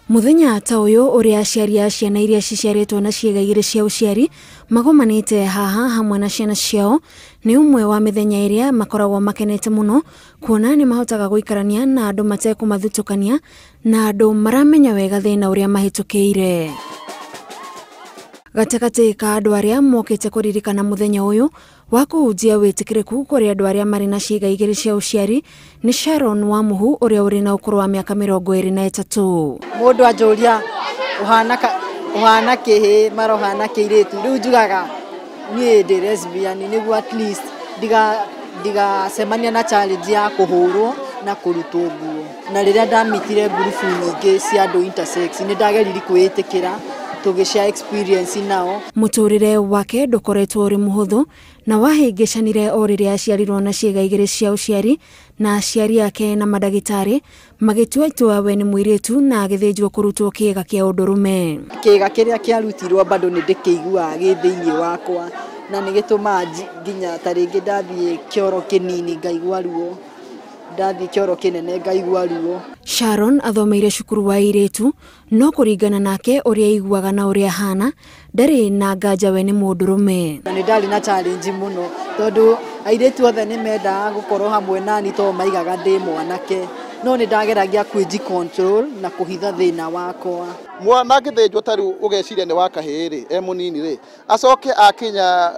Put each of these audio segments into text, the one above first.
Muthenya ta uyu uria aciari a ciana iria ciciarĩtwo na ciĩga igĩrĩ cia ũciari magomanĩte haha hamwe na ciana ciao nĩ ũmwe wa mĩthenya ĩrĩa makoragwo makenete mũno kuona nĩ mahotaga gũikarania na andũ matekũmathutũkania na andũ maramenya wega thĩna ũrĩa mahĩtũkĩire. Gatagatĩ ka andũ arĩa mokĩte kũririkana mũthenya ũyũ wa kũhunjia wĩtĩkĩrĩku kũrĩ andũ arĩa marĩ na ciĩga igĩrĩ cia ũciari nĩ Sharon Wamuhu ũrĩa ũrĩ na ũkũrũ wa mĩaka 23. Mũndũ anjũria ũhana kĩhĩ mara ũhana kĩirĩtu, rĩu njugaga niĩ ndĩ lesbian nĩguo at least ndigacemania na challenge ya kũhũrwo na kũrutwo nguo. Na rĩrĩa ndamitire ngurubu nyingĩ cia andũ intersex nĩ ndageririe kwĩĩtĩkĩra tũgĩshare experience nao. Mũtũrĩre wake ndũkoretwo ũrĩ mũhũthũ na wahĩngĩcanire o rĩrĩa aciarirwo na ciĩga igĩrĩ cia ũciari na aciari ake na mandagĩtarĩ magĩtua itua we nĩ mũirĩtu na agĩthĩnjwo kũrutwo kĩĩga kĩa ũndũrũme. Kĩĩga kĩrĩa kĩarutirwo bado nĩ ndĩkĩiguaga gĩ thĩinĩ wakwa na nĩ gĩtũmaga nginya ta rĩngĩ ndathiĩ kĩoro kĩnini ngaigua ruo, ndathiĩ kĩoro kĩnene ngaigua ruo. Sharon athomeire cukuru wa airĩtu no kũringana nake ũrĩa aiguaga na ũrĩa ahana ndarĩ na nganja we nĩ mũndũrũme. Nĩ ndarĩ na challenge mũno tondũ airĩtu othe nĩ mendaga gũkorwo hamwe nani tondũ maigaga ndĩ mwanake, no nĩ ndageragia kwĩji control na kũhitha thĩna wakwa. Mwana angĩthĩnjwo ta rĩu ũgeciria nĩ wa kahĩĩ rĩ, e mũnini rĩ, acoke akinya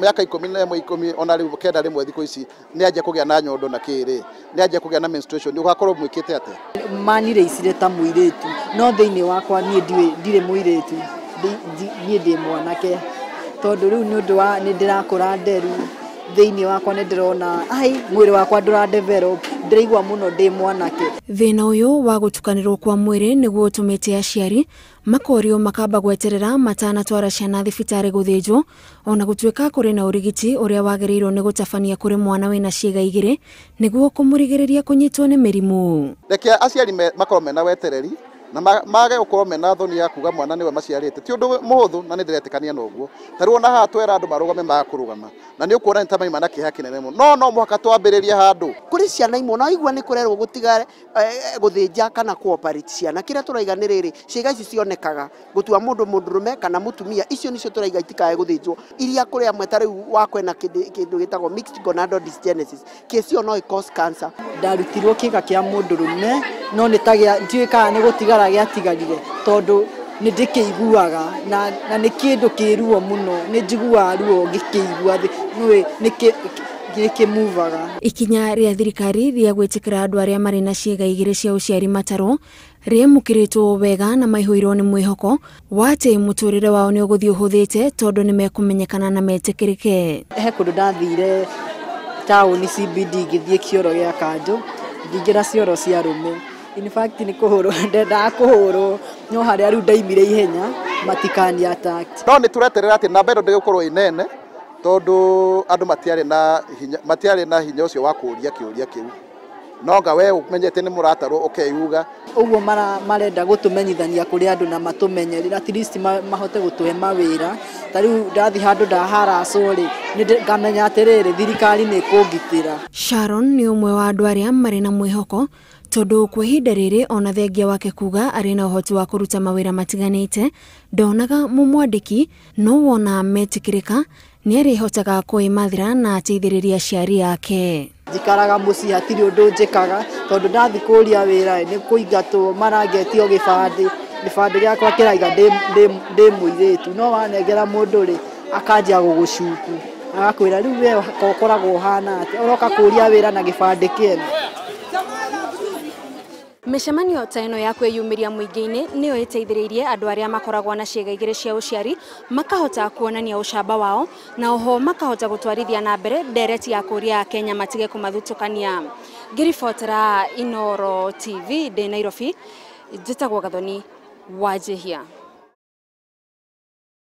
mĩaka 11 10 ona rĩu 9 rĩmwe thikũ ici nĩ anjia kũgĩa na nyondo na kĩĩ rĩ, nĩ anjia kũgĩa na menstruation, ũgakorwo mwĩkĩte atĩa? Manirĩicire ta mũirĩtu no thĩinĩ wakwa niĩ ndirĩ mũirĩtu, niĩ ndĩ mwanake tondũ rĩu nĩ ũndũ wa nĩ ndĩrakũra nderu thĩinĩ wakwa nĩ ndĩrona ai mwĩrĩ wakwa ndũra develop, ndĩraigua mũno ndĩ mwanake. Thĩna ũyũ wa gũtukanĩrwo kwa mwĩrĩ nĩguo ũtũmĩte aciari makorio makamba gweterera matanatwara ciana thibitarĩ gũthĩnjwo ona gũtuĩka kũrĩ na ũrigiti ũrĩa wagĩrĩirwo nĩ gũtabania kũrĩ mwana wĩna ciĩga igĩrĩ nĩguo kũmũrigĩrĩria kũnyitwo nĩ mĩrimũ. Reke aciari makorwo mena wetereri na mage gũkorwo mena thoni ya kuga mwana nĩwe maciarĩte ti ũndũ mũhũthũ na nĩ ndĩretĩkania na ũguo. Ta rĩu ona haha twera andũ marũgame maga kũrũgama na nĩ ũkuona nĩ ta maima na kĩeha kĩnene mũno, no mũhaka twambĩrĩrie handũ. Kũrĩ ciana imwe na waigua nĩ kũrerwo gũtiga gũthĩnja kana kũ-operate ciana, kĩrĩa tũraiga nĩ rĩrĩ, ciĩga ici cionekaga gũtua mũndũ mũndũrũme kana mũtumia, icio nĩcio tũraiga itikae gũthĩnjwo. Iria kũrĩ amwe ta rĩu wakwa ena kĩndũ gĩtagwo mixed gonadal dysgenesis, kĩcio no ĩ cause cancer. Ndarutirwo kĩĩga kĩa mũndũrũme no nĩ ta gĩa ndiũĩ kana nĩ gũtigara gĩatigarire tondũ nĩ ndĩkĩiguaga na nĩ kĩndũ kĩ ruo mũno, nĩ njiguaga ruo ngĩkĩigua nĩũĩ nĩ kĩmuvaga. Ikinya rĩa thirikari rĩa gwĩtĩkĩra andũ arĩa marĩ na ciĩga igĩrĩ cia ũciari matarwo rĩamũkĩrĩtwo wega na maihũirwo nĩ mwĩhoko wa atĩ mũtũrĩre wao nĩ ũgũthiĩ ũhũthĩte tondũ nĩ mekũmenyekana na metĩkĩrĩke. He kũndũ ndathire taũni CBD ngĩthiĩ kĩoro gĩa kanjũ ngĩingĩra cioro cia arũme. In fact nĩ kũhũrwo ndendaga kũhũrwo no harĩa rĩu ndaimire ihenya matikani attack. No nĩ tũreterera atĩ namba ĩno ndĩgũkorwo ĩ nene tondũ andũ matiarĩ na hinya ũcio wa kũũria kĩũria kĩu, no nga we ũmenyete nĩ mũratarwo ũkeyuga. Ũguo marenda gũtũmenyithania kũrĩ andũ na matũmenyerere at least mahote gũtũhe mawĩra. Ta rĩu ndathiĩ handũ ndaharacwo rĩ, ngamenya atĩrĩrĩ thirikari nĩ ĩkũngitĩra. Sharon nĩ ũmwe wa andũ arĩa marĩ na mwĩhoko tondũ kwa ihinda rĩrĩ ona thengia wake kuga arĩ na ũhoti wa kũruta mawĩra matiganĩte ndonaga mũmwandĩki no wona metĩkĩrĩka nĩ arĩhotaga kwĩmathĩra na ateithĩrĩria aciari ake. Njikaraga mũciĩ hatirĩ ũndũ njĩkaga tondũ ndathiĩ kũũria wĩra nĩ kũingatwo marangetio gĩbandĩ, gĩbandĩ gĩakwa kĩraiga ndĩ mũirĩtu, no wanengera mũndũ rĩ akanjia gũgũcuku agakwĩra rĩu we ũkoragwo ũhana atĩa ũroka kũũria wĩra na gĩbandĩ kĩene. Mĩcemanio ta ĩno ya kwĩyumĩria mũingĩ-inĩ nĩyo ĩteithĩrĩirie andũ arĩa makoragwo na ciĩga igĩrĩ cia ũciari makahota kuonania ũcamba wao na oho makahota gũtwarithia na mbere ndereti ya kũũria Akenya matige kũmathutũkania. Ngĩribotera Inooro TV ndĩ Nairobi, njĩtagwo Gathoni Wanjihia.